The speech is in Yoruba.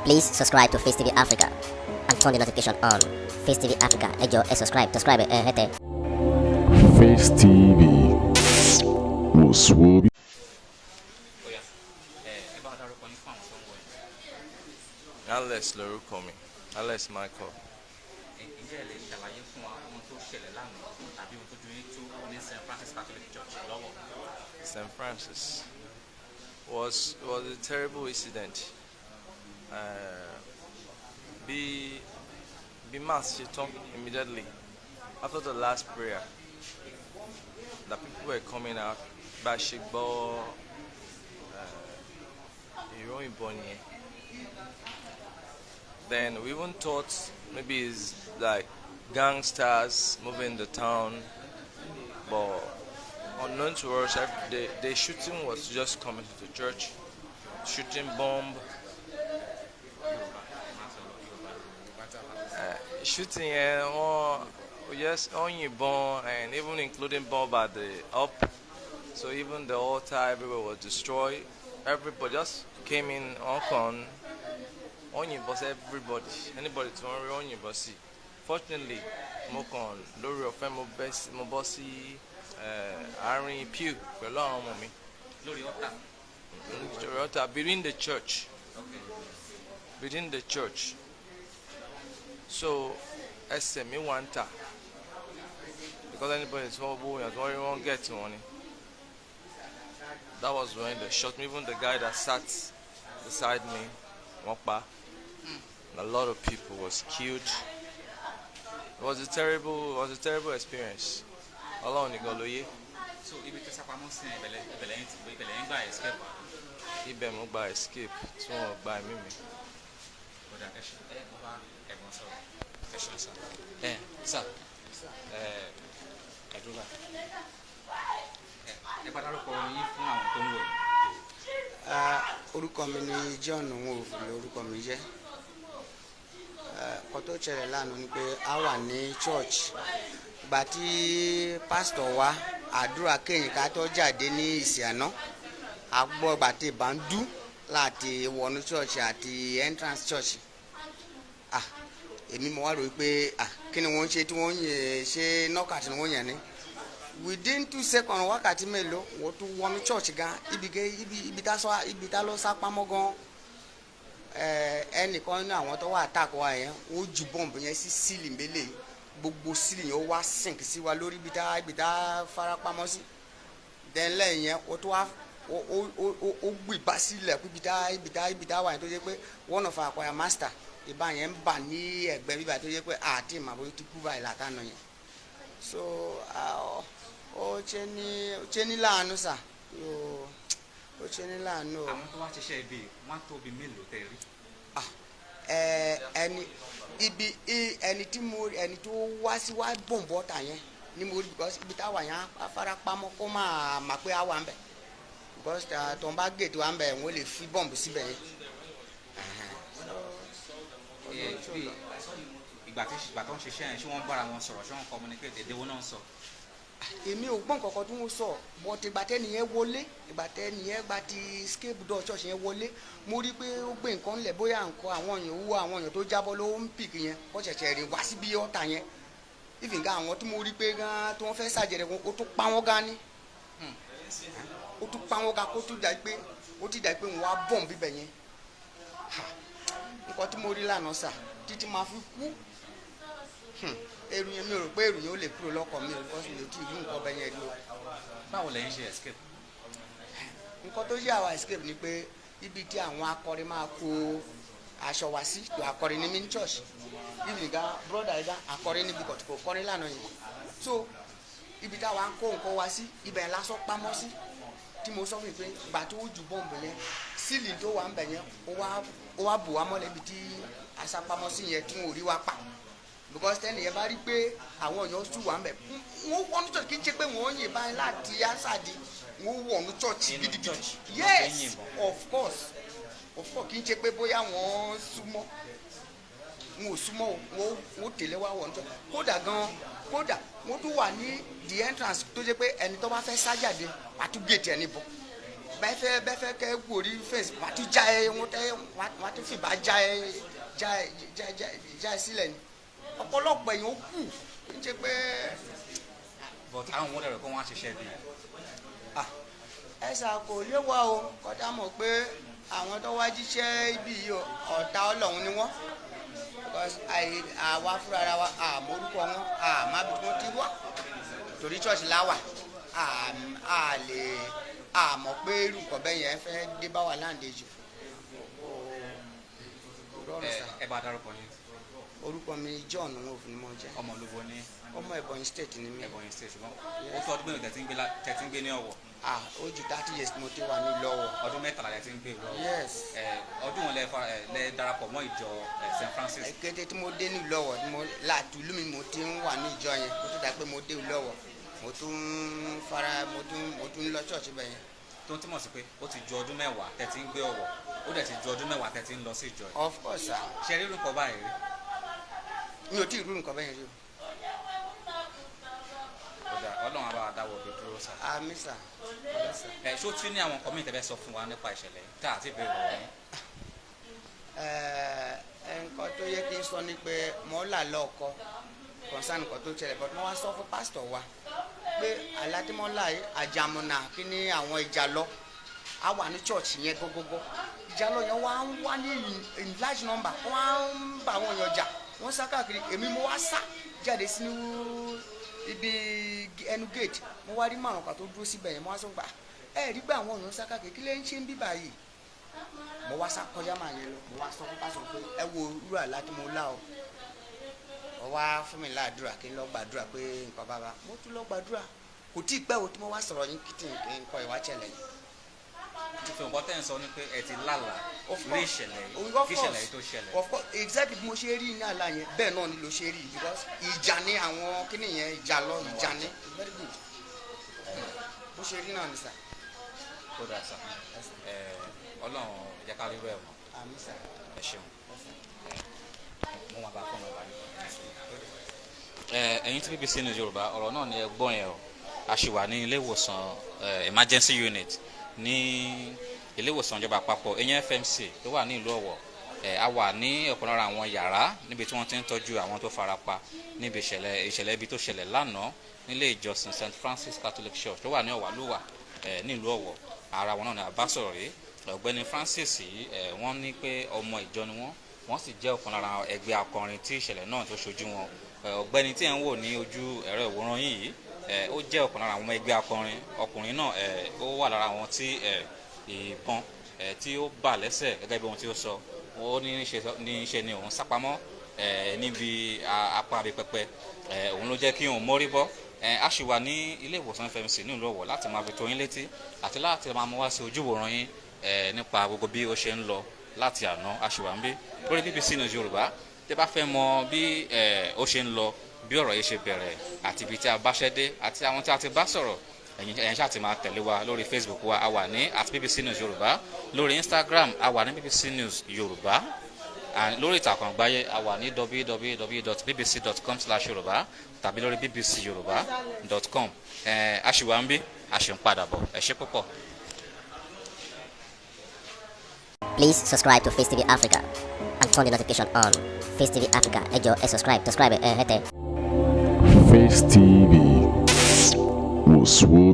Please subscribe to Face TV Africa and turn the notification on. Face TV Africa, ẹ jọ̀ọ́, ẹ subscribe, subscribe ẹ hẹ́tẹ̀. Face TV wò sùn. Ó yá, ẹ bá wa dárúkọ yín fún àwọn tó ń wò yín. Alex lorúkọ mi, Alex Michael. Ǹjẹ́ ẹ lè ṣàlàyé fún wa ohun tó ṣẹlẹ̀ lánàá tàbí ohun tó ju yín tó ní St Francis Catholic Church lọ́wọ́? St. Francis was a terrible incident. Bí mass ṣe tán, immediately after the last prayer, the people were coming out. Bá a ṣe gbọ́ ìró ìbọn yẹn. Then we even thought maybe it's like gangsters moving the town, but unknown to us, the shooting was just coming to the church, shooting bomb, Máa sọ̀rọ̀ Yorùbá. Shooting yẹn, wọ́n, yes, wọ́n yìnbọn and even including bomb at the up. So even the altar everywhere was destroyed. Everybody just came in, wọ́n kàn wọ́n yìnbọn sí everybody, anybody tí wọ́n rí, wọ́n yìnbọn sí. Fortunately, mo kàn lórí ọ̀fẹ́, mo bọ́ sí àárín pew pẹ̀lú àwọn ọmọ mi. Lórí altar? Lórí altar within the church. Within the church. So ẹsẹ̀ mi wà ń tà because anybody tí wọ́n bó yàn tí wọ́n rí, wọ́n get wọn ni. That was when they shot me. Even the guy that sat beside me, wọ́n pa. And a lot of people was killed. It was a terrible experience. Ọlọ́run nìkan ló yé. So ibi tó sápamọ́ sí yẹn, ìbẹ̀lẹ̀ yín ti ìbẹ̀lẹ̀ yín gbà escape? Ibẹ̀ mo gba escape tí wọ́n gba ẹ̀mí mi. Ó dáa, ẹ ṣe. Ẹ mo bá ẹ̀gbọ́n sọ̀rọ̀. Ẹ ṣe, sir. Ẹ sir, ẹ ẹ dúró báyìí. Ẹ bá dárúkọ yín fún àwọn tó ń wò yín. Ah, orúkọ mi ni John Nwofu lórúkọ mi jẹ́. Nǹkan tó ṣẹlẹ̀ lánàá ni pé a wà ní church ìgbà tí pásítọ̀ wa àdúrà kéyìn ká tó jáde ní ìsìn àná. A gbọ́ ìgbà tí ìbá ń dún láti wọnú church àti entrance church. Ah, èmi mo wá rò pé, ah, kí ni wọ́n ń ṣe tí wọ́n ń yẹ ṣe knockout ni wọ́n yẹn ni. Within 2 seconds, wákàtí mélòó, wọ́n tún wọnú church gan, ibi gẹ ibi ibi tá sọ ibi tá lọ sá pamọ́ gan. Ẹnìkan nínú àwọn tó wà attack wa yẹn, ó ju bọ́ǹbù yẹn sí ceiling mélèé. Gbogbo ceiling yẹn, ó wá sink sí wa lórí ibi tá fara pamọ́ sí. Then lẹ́yìn yẹn, ó tún wá ó gbìbá sílẹ̀ ibi tá wà yẹn, tó jẹ́ pé one of our choir master, ìbá yẹn ń bà ní ẹ̀gbẹ́ bíbá, tó jẹ́ pé àti ìmọ̀ àbójú ti kú báyìí látànà yẹn. So ah, ó ṣe ní láàánú sà, ó ṣe ní láàánú o. Àwọn tó wá ṣiṣẹ́ ibi, wọ́n á tó bí mélòó tẹ́ rí? Ẹ ẹni ibi ẹni tí mo ẹni tó wá sí wá bọ̀m̀bọ̀ tà yẹn ni mo rí, because ibi táwa yẹn á fara pamọ́ kó máa mà pé á wà ń bẹ̀, because tó ń bá gèètì wà ń bẹ̀, wọ́n lè fi bọ́ǹbù síbẹ̀ yẹn. Ẹ̀hẹ̀n. Bí ìgbà tó ń ṣiṣẹ́ yẹn, ṣé wọ́n bára wọn sọ̀rọ̀? Ṣé wọ́n communicate? Èdè wo náà ń sọ? Èmi ò gbọ́n kankan tí wọ́n sọ, but ìgbà tẹ́niyẹn wọlé, ìgbà tẹ́niyẹn gba ti escape door church yẹn wọlé, mo rí pé ó gbé nǹkan lẹ̀, bóyá nǹkan àwọn èèyàn, owó àwọn èèyàn tó jábọ́ ló ń pick yẹn, kó ṣẹ̀ṣẹ̀ rìn wá síbi ọ̀tà yẹn. Even gan, àwọn tí mo rí pé gan tí wọ́n fẹ́ ṣàjẹrẹ wọn, ó tún pa wọ́n gan ni, ó tún pa wọ́n gan, kó tún dà pé ó ti dà pé wọ́n á bọ̀m bíbẹ̀ yẹn. Ha, nǹkan tí mo rí lánàá sà, títí máa fi kú, èrù yẹn, mi ò rò pé èrù yẹn ó lè kúrò lọ́kàn mi ò, because mi ò tí ì rí nǹkan bẹ́ẹ̀ yẹn rí o. Báwo lẹ́yìn ṣe escape? Nǹkan tó yẹ àwa escape ni pé ibi tí àwọn akọrin máa kó aṣọ wá sí, tó akọrin ní mini church, ibi nǹkan brother yìí gan akọrin níbi kò kọrin lánàá yẹn. So ibi táwa ń kó nǹkan wá sí, ibẹ̀ lásán pamọ́ sí, tí mo sọ fún mi pé ìgbà tó ju bọ́ǹbù yẹn, ceiling tó wà ń bẹ̀ yẹn, ó wá bò wá mọ́lẹ̀ ibi tí aṣapamọ́ sí yẹn, tí wọn ò rí wa pa, because tẹ́nì yẹn bá rí pé àwọn èèyàn tún wà ń bẹ̀, wọ́n wọnú church. Kì í ṣe pé wọ́n yìn báyìí láti outside, wọ́n wọnú church Nínú gidigidi. church, wọ́n fi ń Yes. yìnbọn. Of course, of course. Kì í ṣe pé bóyá wọ́n súnmọ́, wọn ò súnmọ́ o. Wọ́n tẹ̀lé wa wọnú church. Kódà gan, kódà wọ́n tún wà ní the entrance, tó jẹ́ pé ẹni tó bá fẹ́ sá jáde, wàá tún gate ẹ̀ níbọn. Bẹ́ẹ̀ fẹ́ kẹ́ gbòrí fence, wọ́n á tún já ẹ, wọ́n tẹ́ wọ́n á tún fìbá já ẹ, já ẹ, já já já ẹ sílẹ̀ ni. Ọ̀pọ̀lọpọ̀ èèyàn ó kù ń ṣe pé. But àwọn wo lẹ́rọ pé wọ́n á ṣiṣẹ́ bí? Ah, ẹ ṣà kò lé wa o. Kọjá mọ̀ pé àwọn tó wá jíṣẹ́ ibi yìí o, ọ̀tá Ọlọ́run ni wọ́n, because àwa fúnra wa àmórúkọ wọn, àmàbí wọn ti wá, torí church láwà, à lè àmọ̀ pé irú nǹkan bẹ́ẹ̀ yẹn fẹ́ dé bá wa láǹdè jù rọrùn. Ẹ Sà. Ẹ bá dárúkọ yín. Orúkọ mi John Nwofu ni mo jẹ́. Ọmọ olóbo ní? Ọmọ Ebonyi State ni mí. Ebonyi State, ṣùgbọ́n ó tó ọdún mélòó tẹ́ ti ń gbé ní Ọ̀wọ̀? Ah, ó ju 30 years mo ti wà ní Ìlọ́wọ̀. Ọdún 13 lẹ ti ń gbé Ìlọ́wọ̀? Yes. Ẹ ọdún wo lẹ darapọ̀ mọ́ ìjọ St Francis? Kété tí mo dé ní Ìlọ́wọ̀ tí mo láti ìlú mi, mo ti ń wà ní ìjọ yẹn kó tó dà pé mo dé Ìlọ́wọ̀. Mo tún ń fara mo tún ń lọ ṣọ́ọ̀ṣì bẹ̀ yẹn. Tó ń túmọ̀ sí pé ó ti ju ọdún 10 tẹ́ ti ń gbé Ọ̀wọ̀, ó dẹ̀ ti ju ọdún 10 tẹ́ ti ń lọ sí ìjọ yìí. Of course, sir. Ṣe rí irú nǹkan báyìí rí? Mi ò tí ì rú nǹkan bẹ́ẹ̀ yẹn rí o. Ó dáa, Ọlọ́run á bá wa dáwọ́ ibi dúró, sir. Àmín, sir. Àmín, sir. Ẹ ṣó tún ní àwọn nǹkan míì tẹ́ fẹ́ sọ fún wa nípa ìṣẹ̀lẹ̀ yìí tá àti ìbéèrè lọ́wọ́ yín? Ẹ nǹkan tó yẹ kí n sọ ni pé mo là lọ́ọ̀kọ́ concern nǹkan tó ṣẹlẹ̀, but mo wá sọ fún pásítọ̀ wa pé àlá tí mo là yìí, àjàmọ̀nà kí ni àwọn ìjà lọ a wà ní church yẹn gógógó. Ìjà lọ yẹn wá ń wá ní in large number, wọ́n á ń bá àwọn èèyàn jà, wọ́n sá káàkiri. Èmi mo wá sá jáde sínú ibi ẹnu gate, mo wá rí márùn kan tó dúró síbẹ̀ yẹn. Mo wá sọ pé, "Ah, ẹ rí gbà àwọn èèyàn sá káàkiri, kí lè ń ṣe ń bí báyìí?" Mo wá sá kọjá màá yẹn lọ, mo wá sọ fún pásítọ̀ pé ẹ wo irú àlá tí mo lá o. Wọ́n wá fún mi láàdúrà kí n lọ gbàdúrà pé nǹkan bá bá mo tún lọ gbàdúrà. Kò tí ì pẹ́ o tí mo wá sọ̀rọ̀ yín kìtì, nǹkan ìwà ṣẹlẹ̀ yìí. Ìfẹ́ nǹkan tẹ́ ń sọ ni pé ẹ ti lálàá Of rí course. ìṣẹ̀lẹ̀ yìí Of kí ìṣẹ̀lẹ̀ course. yìí tó ṣẹlẹ̀? Of course, exactly bí mo ṣe rí ní àlá yẹn, bẹ́ẹ̀ náà ni ló ṣe rí, because ìjà ní àwọn kíní yẹn, ìjà lọ, ìjà ní. Very good, bó ṣe rí náà ni, sir. Ó dáa, sir. Ẹ Ọlọ́run jẹ́ ká rí rẹ̀ mọ́. Àmín, sir. Ẹ ṣeun, mo máa bá fún ọmọ ìbáraẹni. Ẹ ẹ̀yin tí BBC News Yorùbá, ọ̀rọ̀ náà ni ẹ gbọ́ yẹn o. A ṣì wà ní ilé ìwòsàn emergency unit ní ilé ìwòsàn ìjọba àpapọ̀ eyín FMC tó wà ní ìlú Ọ̀wọ̀. A wà ní ọ̀kan lára àwọn yàrá níbi tí wọ́n ti ń tọ́jú àwọn tó fara pa níbi ìṣẹ̀lẹ̀ ibi tó ṣẹlẹ̀ lánàá nílé ìjọsìn St Francis Catholic Church tó wà ní Ọ̀wàlúwà nílùú Ọ̀wọ̀. Ara wọn náà ni àbá sọ̀rọ̀ rí, ọ̀gbẹ́ni Francis yìí. Wọ́n ní pé ọmọ ìjọ ni wọ́n, wọ́n sì jẹ́ ọ̀kan lára ẹgbẹ́ akọrin tí ìṣẹ̀lẹ̀ náà tó ṣojú wọn. Ọ̀gbẹ́ni tí ẹ̀ ń wò ní ojú ẹ̀rọ ìwòran yìí, ó jẹ́ ọ̀kan lára àwọn ọmọ ẹgbẹ́ akọrin. Ọkùnrin náà, ó wà lára àwọn tí ìbọn tí ó bà lẹ́sẹ̀. Gẹ́gẹ́ bí ohun tí ó sọ, ó ní ní ṣe ni òun sápamọ́ níbi apá abẹ pẹpẹ, òun ló jẹ́ kí òun mórí bọ́. A ṣì wà ní ilé ìwòsàn FMC ní ìlú Ọ̀wọ̀ láti máa fi tó yín létí àti láti máa mú wá sí ojúwòran yín nípa gbogbo bí ó ṣe ń lọ láti àná. A ṣì wà ń bí lórí BBC News Yorùbá. Tẹ́ bá fẹ́ mọ bí ó ṣe ń lọ, bí ọ̀rọ̀ yìí ṣe bẹ̀rẹ̀ àti ibi tí a bá ṣẹ́ dé àti àwọn tí a ti bá sọ̀rọ̀, ẹ̀yin ṣáà ti máa tẹ̀lé wa lórí Facebook wa. A wà ní @BBCNews Yorùbá. Lórí Instagram, a wà ní BBC News Yorùbá. And lórí ìtàkùn àgbáyé, a wà ní www.bbc.com/yorùbá tàbí lórí bbcyorùbá.com. A ṣì wà ń bí, a ṣì ń padà bọ̀. Ẹ ṣé púpọ̀. Please subscribe to Face TV Africa and turn the notification on. Face TV Africa, ẹ jọ̀ọ́, ẹ subscribe, subscribe ẹ hẹ́tẹ̀. Face TV was Swoby.